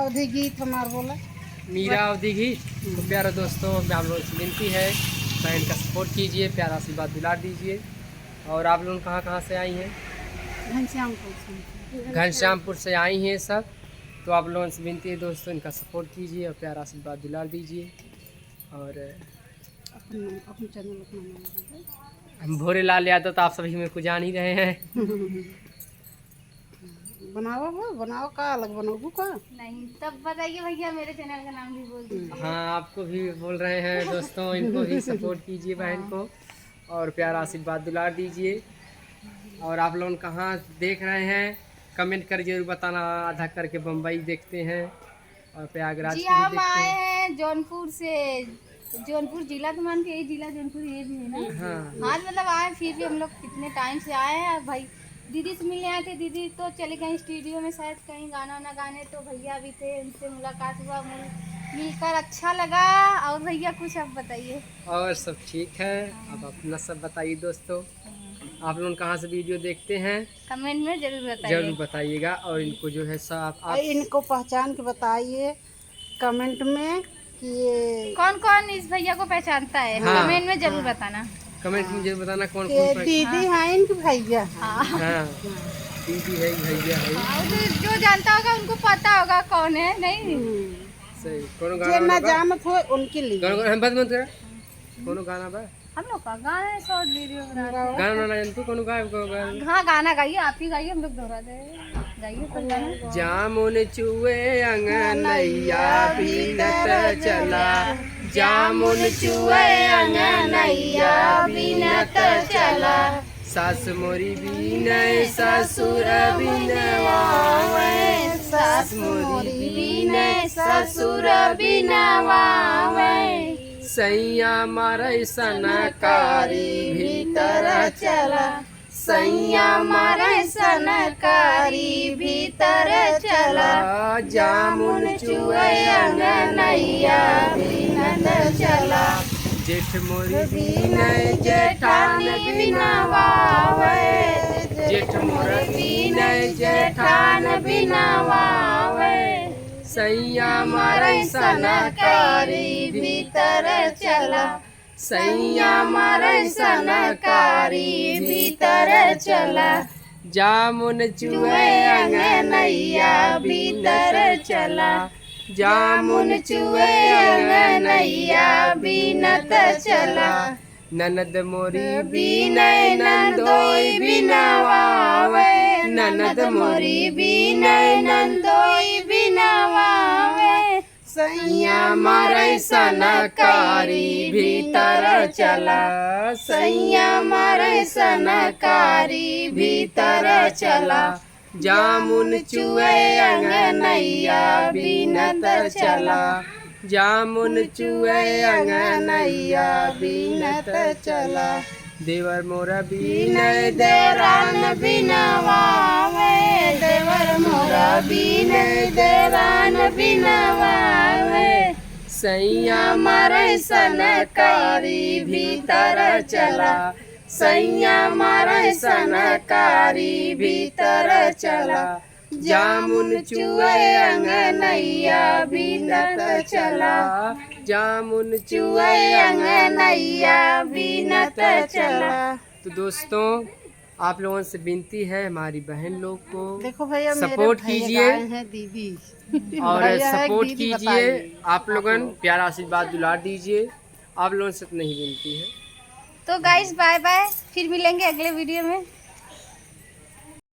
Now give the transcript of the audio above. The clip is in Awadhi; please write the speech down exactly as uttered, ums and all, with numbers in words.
अवधी गीत हमार बोला। मीरा अवधी गीत। तो प्यारे दोस्तों, आप लोगों से विनती है, बहन का सपोर्ट कीजिए, प्यारा आशीर्वाद दुलार दीजिए। और आप लोग कहाँ कहाँ से आई हैं? घनश्यामपुर से। घनश्यामपुर से आई हैं सब। तो आप लोगों से विनती है दोस्तों, इनका सपोर्ट कीजिए और प्यारा आशीर्वाद दुलार दीजिए। और अपन, अपन चैनल अपना नाम बताइए। हम भोरेलाल यादव, तो आप सभी मेरे को जान ही रहे हैं। बनावा हो, बनावा का अलग बनोगू का? नहीं, तब बताइए भैया, मेरे चैनल का नाम भी बोल दीजिए। हाँ, आपको भी बोल रहे हैं दोस्तों, इनको भी सपोर्ट कीजिए बहन को, और प्यारा आशीर्वाद दुलार दीजिए। और आप लोग कहाँ देख रहे हैं, कमेंट कर जरूर बताना। आधा करके बम्बई देखते हैं और प्रयागराज जी, की भी हम देखते आए हैं। हैं जौनपुर से। जौनपुर जिला तो मान के, यही जिला जौनपुर, ये भी है ना? हाँ। हाँ, मतलब आए, फिर भी हम लोग कितने टाइम से आए हैं। अब भाई दीदी से मिलने आए थे, दीदी तो चले गए स्टूडियो में, शायद कहीं गाना वाना गाने, तो भैया भी थे, उनसे मुलाकात हुआ, मिल, मिलकर अच्छा लगा। और भैया कुछ आप बताइए। और सब ठीक है, हाँ। अब अपना सब बताइए दोस्तों। हाँ। आप लोग कहाँ से वीडियो देखते हैं? कमेंट में जरूर बताइए। जरूर बताइएगा। और इनको जो है सब आप, आप और इनको पहचान के बताइए कमेंट में कि ये कौन कौन इस भैया को पहचानता है, हाँ। कमेंट में जरूर बताना। कमेंट में जरूर बताना कौन कि कौन पह- दीदी हाँ। हैं इनके भैया हैं। हाँ। हाँ, दीदी है, भैया है। हाँ, वो तो जो जानता होगा उनको पता होगा कौन है, नहीं? हम्म। सही। कौन जे गाना ना बा? जानत हो उनके लिए। कौन, कौन, हम बात मत करा। कौनो गाना बा? हम लोग का गाना है, शॉर्ट वीडियो बना रहे हैं। गाना ना जानतू, कौनो गायब, कौनो गाना? हाँ, गाना गाइए, आप ही गाइए, हम लोग दोहरा दे। गाइए कोई गाना। जामुन चुए अंगनैया बीनत चला, जामुन चुए अंगनैया बीनत चला। सास मोरी बीनै ससुर बिनवावै, सास मोरी बीनै ससुर बिनवावै। सैया मारै सनकारी भीतर चला, सैया मारै सनकारी भीतर चला। जामुन चुए अंगनैया बीनत चला। जेठ मोरी बीनै जेठान बिनवावै, जेठ मोर बीनै जेठान बिनवावै। सैया मारै सनकारी भीतर चला, सैया मारै सनकारी भीतर चला। जामुन चुए अंगनैया बीनत चला, जामुन चुए अंगनैया बीनत चला। ननद मोरी बीनै नंदोई बिनवावै, ननद मोरी बीनै नंदोई बिनवावै। सैया मारै सनकारी भीतर चला, सैया मारै सनकारी भीतर चला। जामुन चुए अंगनैया बीनत चला, जामुन चुए अंगनैया बीनत चला। देवर मोरा बीनै देवरान बिनवावै, देवर मोरा बीनै देवरान बिनवावै। सैया मारै सनकारी भीतर चला, सैया मारै सनकारी भीतर चला। जामुन चुए अंगनैया बीनत चला, जामुन चुए अंगनैया बीनत चला। तो दोस्तों, आप लोगों से विनती है, हमारी बहन लोग को देखो भैया, मेरे सपोर्ट भैया कीजिए। गाए हैं दीदी। और भैया है सपोर्ट दीदी, कीजिए। बताइए। आप लोगन प्यारा आशीर्वाद दुलार दीजिए। आप लोगों से इतना ही विनती है। तो गाइस, बाय बाय, फिर मिलेंगे अगले वीडियो में।